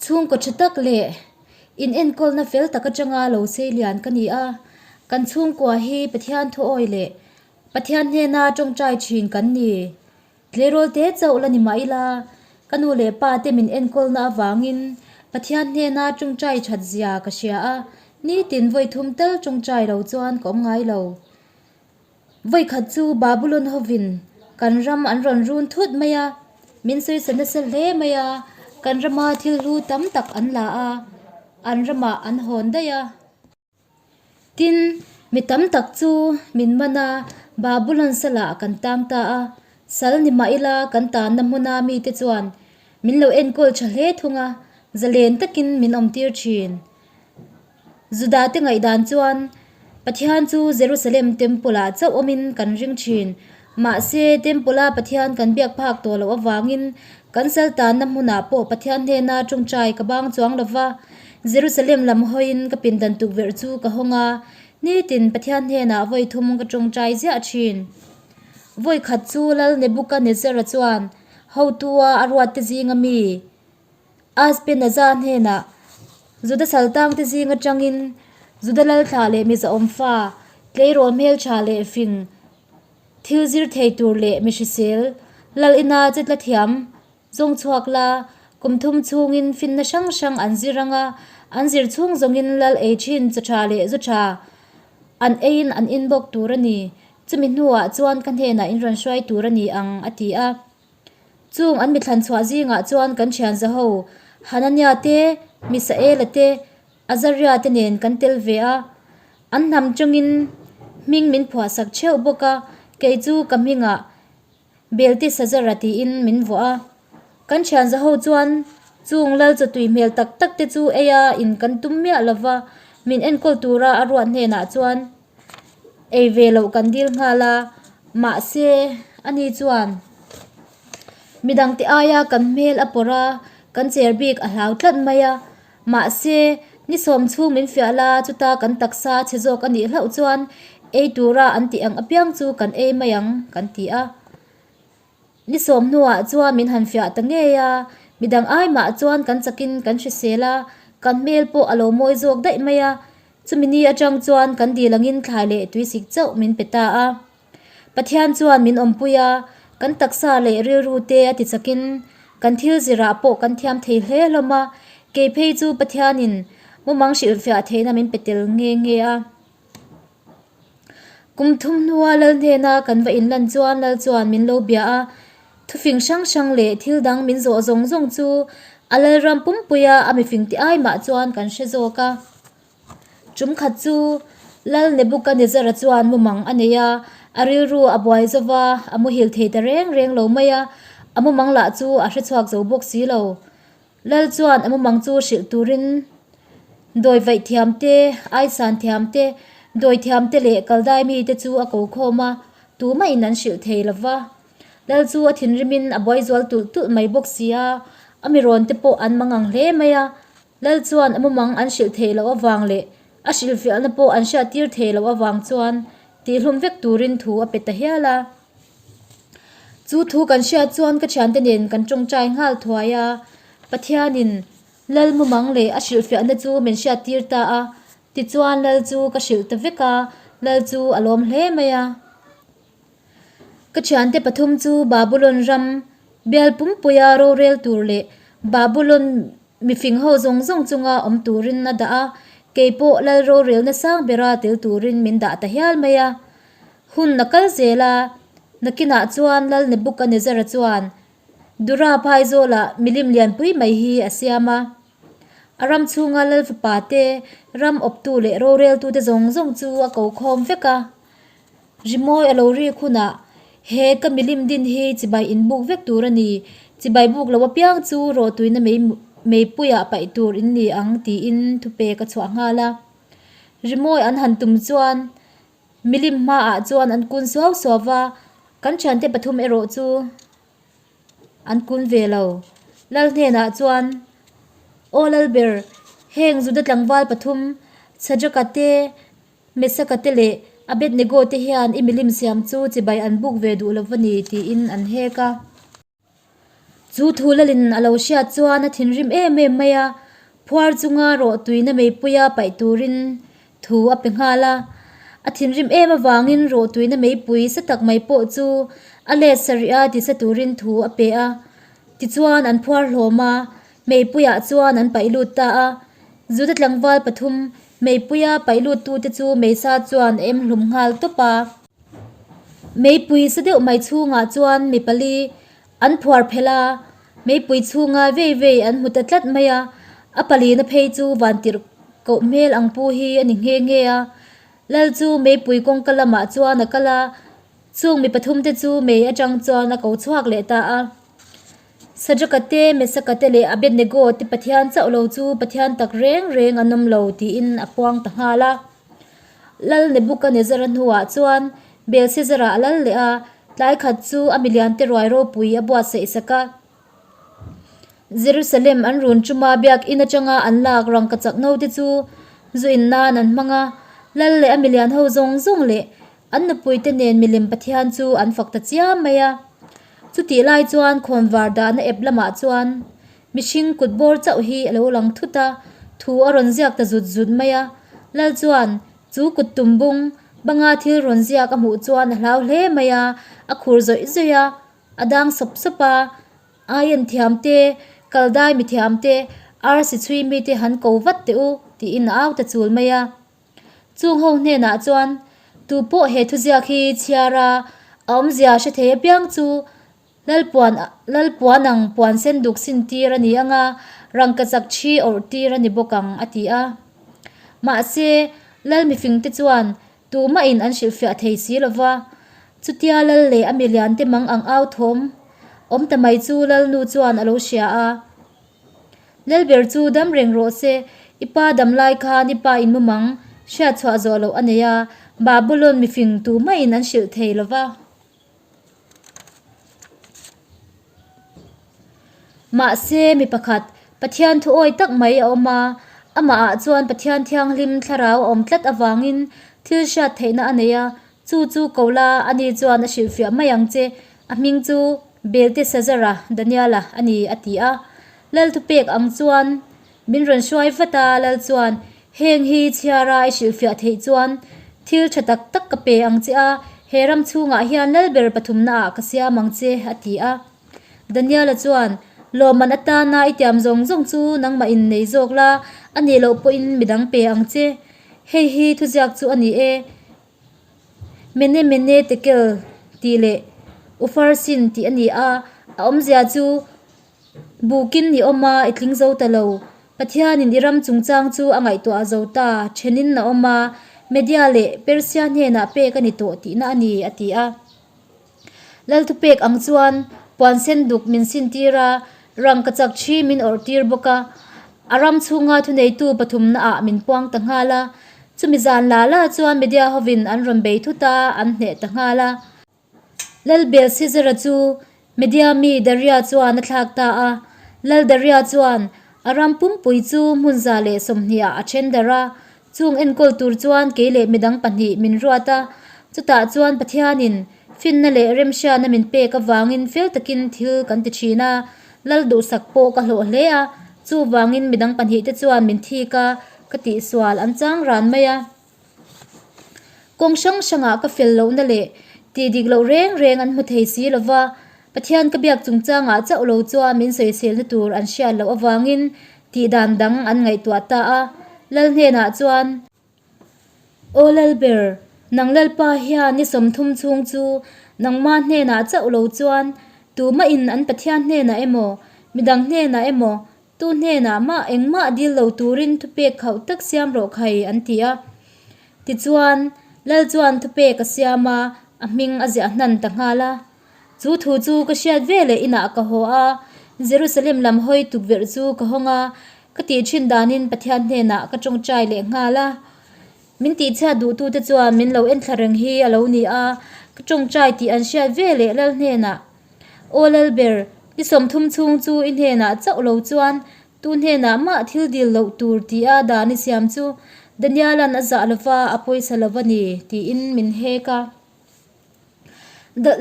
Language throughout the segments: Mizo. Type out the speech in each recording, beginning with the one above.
Chhungkaw tha tak leh in enkawlna fel tak atanga lo sei lian ka ni a, kan chhungkua hi Pathian thuawi leh Pathian hnena tawngtai thin kan ni. Tleirawl te chauh la ni mah ila, ka nu leh pa te min enkawlna avangin Pathian hnena tawngtai that zia ka hria a, nitin vawi thum tal tawngtai lo chuan ka awm ngai lo. Vawi khat chu Babulon hovin kan ram an rawn run thut mai a, min sawisa nasa hle mai a, kan rama thil hlu tam tak an la a, an ramah an hawn daih a. Tin, mi tam tak chu min man a, Babulon salah kan tang ta a. Sal ni mah ila kan tanna hmuna mite chuan min lo enkawl tha hle thung a, zalen takin min awmtir thin. Judate ngaihdan chuan Pathian chu Jerusalem Temple-ah chauh awmin kan ring thin. Mahse, Temple-a Pathian kan biak phak tawh loh avangin kan sal tanna hmunah pawh Pathian hnena tawngtai ka bang chuang lo va. Jerusalem lam hawiin ka pindan tukverh chu ka hawng a, nitin Pathian hnenah vawi thum ka tawngtai ziah thin. Vawi khat chu Lal Nebukanezzara chuan hotua a ruatte zinga mi Aspenaza hnenah Juda saltangte zing atangin Juda lalthlah leh mizaawm fa, tleirawl hmeltha leh fing, thil zir thei tur leh mi hrisel, lal ina che tla thiam Zawng chhuak la, kum thum chhungin finna hrang hrang an zir ang a, an zir chhung zawngin lal ei thin chaw tha leh zu tha an eiin an in bawk tur a ni. Chumi hnuah chuan ka hnenah in rawn hruai tur a ni ang, a ti a. Chung an mithlan chhuah zingah chuan kan thian zaho Hanania te, Misaela te, Azaria te nen kan tel ve a. An hnam chungin hming min phuahsak theuh bawk a, kei chu ka hmingah Beltesazara tiin min vuah a. Kan thian zaho chuan chung lal chawtui hmel tak tak te chu ei a in kan tum miah lo va, min enkawl tura a ruat hnenah chuan ei ve loh kan dil nghal a, mahse ani chuan midangte aia kan hmel a pawrh a, kan cher bik a hlau tlat mai a. Mahse, ni sawm chhung min fiah la, chuta kan taksa chhe zawk a nih hlauh chuan ei tura an tih ang apiang chu kan ei mai ang, kan ti a. Ni sawm hnuah chuan min han fiah ta ngei a, midang ai mah chuan kan chakin kan hrisel a, kan hmel pawh a lo mawi zawk daih mai a. Chumi ni atang chuan kan dil angin thlai leh tuisik chauh min pe ta a. Pathian chuan min awmpui a, kan taksa leh rilru te a ti chakin kan thil zirah pawh kan thiam thei hle hlawm a, kei phei chu Pathianin mumang hrilhfiah theihna min pe tel nghe nghe a. Kum thum hnua Lal hnena kan va inlan chuan Lal chuan min lo bia a, thufing hrang hrang leh thil dang min zawh zawng zawng chu a Lalram pumpuia a mifing ti ai mah chuan kan hre zawk a. Tum khat chu Lal Nebukanezzara chuan mumang a nei a, a rilru a buai zo va, a muhil thei ta reng reng lo mai a, a mumang lah chu a hre chhuak zo bawk si lo. Lal chuan a mumang chu hrilh turin dawi vaih thiam te, aisan thiam te, dawi thiam te leh kaldai mite chu a ko khawm a, tumahin an hrilh thei lo va. Lal chu a thinrimin a buai zual tulh tulh mai bawk si a, a mi rawn te pawh an mangang hle mai a. Lal chuan a mumang an hrilh theih loh avang leh a hrilhfiahna pawh an hriattir theih loh avang chuan tihlum vek turin thu a pe ta hial a. Chu thu kan hriat chuan ka thiante nen kan tawngtai nghal thuai a, Pathianin Lal mumang leh a hrilhfiahna chu min hriattir ta a, tichuan Lal chu ka hrilh ta vek a, Lal chu a lawm hle mai a. Ka thiante pathum chu Babulon ram bial pumpuia rorel tur leh Babulon Mifing ho zawng zawng chunga awm turin a dah a, kei pawh lal rorelna sang bera tel turin min dah ta hial mai a. Hun a kal zel a, nakinah chuan Lal Nebukanezzara chuan Dura phaizawlah milim lianpui mai hi a siam a. A ram chhunga lal fapa te, ram awptu leh roreltute zawng zawng chu a ko khawm vek a. Rimawi a lo rik hunah he ka milim din hi chibai inbuk vek tur a ni, chibai buk lo apiang chu rawhtuina mei meipuiah paih tur in ni ang tiin thupek a chhuah nghal a. Rimawi an han tum chuan milim hmaah chuan an kun suau suau va, kan thiante pathum erawh chu An kun ve lo. Lal hnenah chuan, Aw Lalber, heng Juda tlangval pathum, Sadraka te, Mesaka te leh Abednego te hian i milim siam chu chibai an buk ve duh lo va ni, tiin an hek a. Chu thu lalin a lo hriat chuan a thinrim em em mai a, phuar chunga rawh tuina meipuia paih turin thu a pe nghal a. A thinrim em avangin rawh tuina meipui sa tak mai pawh chu a let sarih a tisa turin thu a pe a. Tichuan an phuar hlawm a, meipuiah chuan an paih lut ta a. Juda tlangval pathum meipuia paih luttute chu meisa chuan a em hlum nghal tawp a. Meipui sa deuh mai chhungah chuan mi pali an phuar phelh a, meipui chhunga vei vei an hmu ta tlat mai a, a palina phei chu vantirh koh hmel ang pu hi a ni nghe nghe a. Lal chu meipui kawngka lamah chuan a kal a, chung mi pathumte chu mei atang chuan a ko chhuak leh ta a. Sadraka te, Mesaka te leh Abednego te Pathian chauh lo chu Pathian tak reng reng an awm lo tiin a puang ta nghal a. Lal Nebukanezzara hnuah chuan Belshazzara a lal leh a, tlai khat chu a miliante ruai ropui a buatsaih sak a. Jerusalem an run ṭuma biakinn aṭanga an lak rangkachak naute chu zu in nan an hmang a, lal leh a milian ho zawng zawng leh an nupuite nen milim Pathian chu an fak ta chiam mai a. Chutih lai chuan khawnvar dahna ep lamah chuan Mihring kut bawr chauh hi a lo lang thut a, thu a rawn ziak ta zut zut mai a. Lal chuan chu kut tum bung banga thil rawn ziak a hmuh chuan a hlau hle mai a, a khur zawih zawih a, a dang sawp sawp a. Aien thiam te, kaldai mi thiam te, arsi chhui mite han ko vat teh u, tiin a au ta chul mai a. Chung ho hnenah chuan tu pawh he thuziak hi chhiar a, a awmzia hre thei apiang chu Lalpuan Lalpuan ang puan sen duk sin tir a ni ang a, rangkachak thi awrh tir a ni bawk ang, a ti a. Mahse, Lal mifingte chuan tumahin an hrilhfiah thei si lo va. Chutia Lal leh a miliante mang ang au thawm awm ta mai chu Lalnu chuan a lo hria a. Lalber chu dam reng rawh se, i pa dam lai khan i pa in mumang hriatchhuah zawh loh a nei a, Babulon mifing tumahin an hrilh thei lo va. Mahse, mi pakhat, Pathian thuawi tak mai a awm a, amahah chuan Pathian Thianghlim thlarau a awm tlat avangin thil hriat theihna a nei a, chu chu ko la, ani chuan a hrilhfiah mai ang che, a hming chu Belteshazzar-a, Daniel-a a ni, a ti a. Lal thupek ang chuan Min rawn hruai vat a, Lal chuan, Heng hi chhiara i hrilhfiah theih chuan thil tha tak tak ka pe ang che a, he ram chhungah hian Lalber pathumnaah ka siam ang che, a ti a. Daniela chuan, Lawmman atana i tiam zawng zawng chu nangmah in nei zawk la, a nih loh pawhin midang pe ang che. Hei hi thuziak chu a ni e. Mene Mene Tekel tih leh Ufarsin tih a ni a, a awmzia chu, Bukin i awm a, i tling zo ta lo. Pathianin i ram chungchang chu a ngaihtuah zo ta, thenin a awm a, Media leh Persia hnenah pek a ni tawh tihna a ni, a ti a. Lal thupek ang chuan puan sen duk min sintir a, rangkachak thi min awrhtir bawk a. A ram chhunga thuneitu pathumnaah min puang ta nghal a. Chumi zan la la chuan Media hovin an rawn bei thut a, an hneh ta nghal a. Lal Belshazzar-a chu Media mi Daria chuan a thlak ta a. Lal Daria chuan a ram pumpui chu hmun 120 ah a then darh a. Chung enkawl tur chuan kei leh midang pahnih min ruat a. Chutah chuan Pathianin finna leh remhriatna min pek avangin fel takin thil kan ti thin a. Lal duhsak pawh ka hlawh hle a. Chuvangin midang pahnihte chuan min thik a, ka tihsual an chang ran mai a. Kawng hrang hrangah ka fel lohna leh tih dik loh reng reng an hmu thei si lova, Pathian ka biak chungchangah chauh lo chuan min sawiselna tur an hriat loh avangin tih dan dang an ngaihtuah ta a. Lal hnenah chuan, Aw Lalber, nang Lalpa hian ni 30 chhung chu nangma hnenah chauh lo chuan tumahin an Pathian hnenah emaw, midang hnenah emaw Tu hnenah mah engmah dil lo turin thupek khauh tak siam rawh khai an ti a. Tichuan, Lal chuan thupek a siam a, a hming a ziah hnan ta nghal a. Chu thu chu ka hriat ve leh inah ka haw a, Jerusalem lam hawi tukverh chu ka hawng a, ka tih thin danin Pathian hnenah ka tawngtai leh nghal a. Min tihchhiat duhtute chuan min lo enthla reng hi a lo ni a, ka tawngtai tih an hriat ve leh Lal hnenah Aw Lalber, i 30 chhung chu i hnenah chauh lo chuan tu hnenah mah thil dil loh tur tia dan i siam chu. Daniel-a'n a zah lova a pawisa lo a ni, tiin min hek a.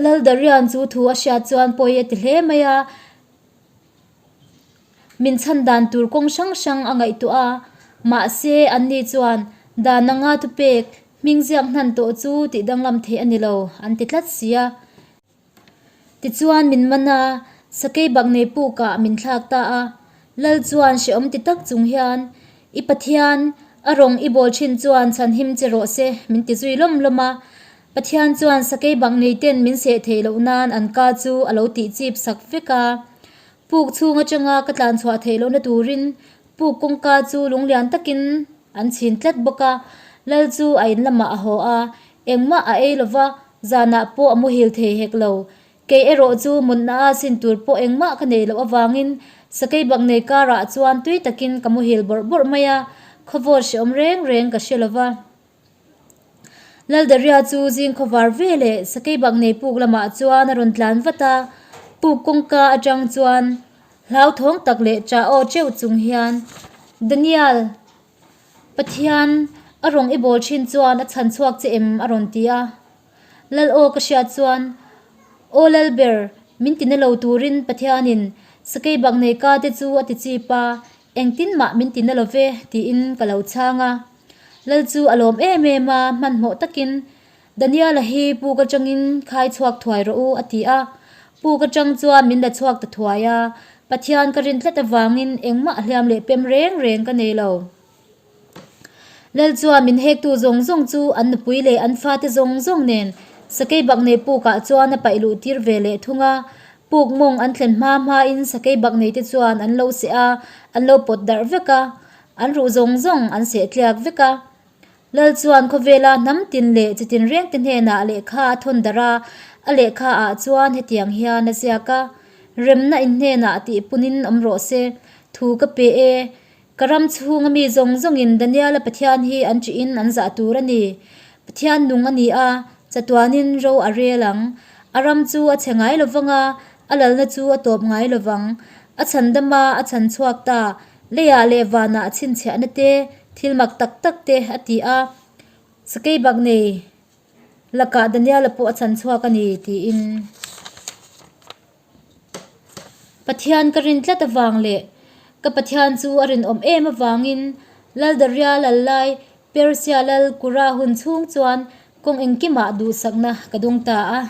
Lal Darian chu thu a hriat chuan pawi a ti hle mai a. Min chhan dan tur kawng hrang hrang a ngaihtuah a, mahse anni chuan dan anga thupek hming ziak hnan tawh chu tih danglam theih a ni lo an ti tlat si a. Tichuan min man a, sakei bak nei pukah min thlak ta a. Lal chuan hrehawm ti tak chung hian, I Pathian, a rawng i bawl thin chuan chhanhim che rawh se, min ti zui lawm lawm a. Pathian chuan sakei bak nei ten min seh theih loh nan an ka chu a lo tih chip sak vek a. Puk chhung atanga ka tlan chhuah theih lohna turin puk kawngka chu lunglian takin an chhin tlat bawk a. Lal chu a in lamah a haw a, engmah a ei lova, zanah pawh a muhil thei hek lo. Kei erawh chu mutna a sin tur pawh engmah ka neih loh avangin sakei bak nei karah chuan tui takin ka muhil bawrh bawrh mai a, khawvawt hrehawm reng reng ka hre lova. Laldaria chu zing khawvar ve leh sakei bak nei puk lamah chuan a rawn tlan vat a, puk kawngka atang chuan hlauthawng tak leh ṭah aw ṭeuh chung hian, Daniel, Pathian a rawng i bawl ṭhin chuan a chhan chhuak che em? a rawn ti a. Lal aw ka hriat chuan, Aw Lalber, min ti na lo turin Pathianin sakei bak nei ka te chu a ti chip a, engtin mah min ti na lo ve, tiin ka lo chhang a. Lal chu a lawm em em a, hmanhmawh takin, Daniela hi puk atangin khai chhuak thuai rawh u, a ti a. Puk atang chuan min la chhuak ta thuai a, Pathian ka rin tlat avangin engmah hliam leh pem reng reng ka nei lo. Lal chuan min hektu zawng zawng chu an nupui leh an fate zawng zawng nen sakei bak nei pukah chuan a paih luh tir ve leh thung a. Puk mawng an thlen hma hmain sakei bak nei te chuan an lo seh a, an lo pawt darh vek a, an ruh zawng zawng an seh tliak vek a. Lal chuan khawvela hnam tin leh chi tin rengte hnenah lehkha a thawn darh a, a lehkha ah chuan hetiang hian a ziak a, Remna in hnenah tih punin awm rawh se, thu ka pe e. Ka ram chhunga mi zawng zawngin Daniela Pathian hi an ṭihin an zah tur a ni. Pathian nung a ni a, chatuanin ro a rel ang. A ram chu a chhe ngai lovang a, a lalna chu a tawp ngai lovang. A chhandam a, a chhan chhuak ta. Leiah leh vanah chhinchhiahna te, thil mak tak tak te a ti a. Sakei bak nei lakah Daniela pawh a chhan chhuak a ni, tiin. Pathian ka rin tlat avang leh ka Pathian chu a rinawm em avangin Laldaria lal lai Persia lal Kura hun chhung chuan kawng engkimah duhsakna ka dawng ta a.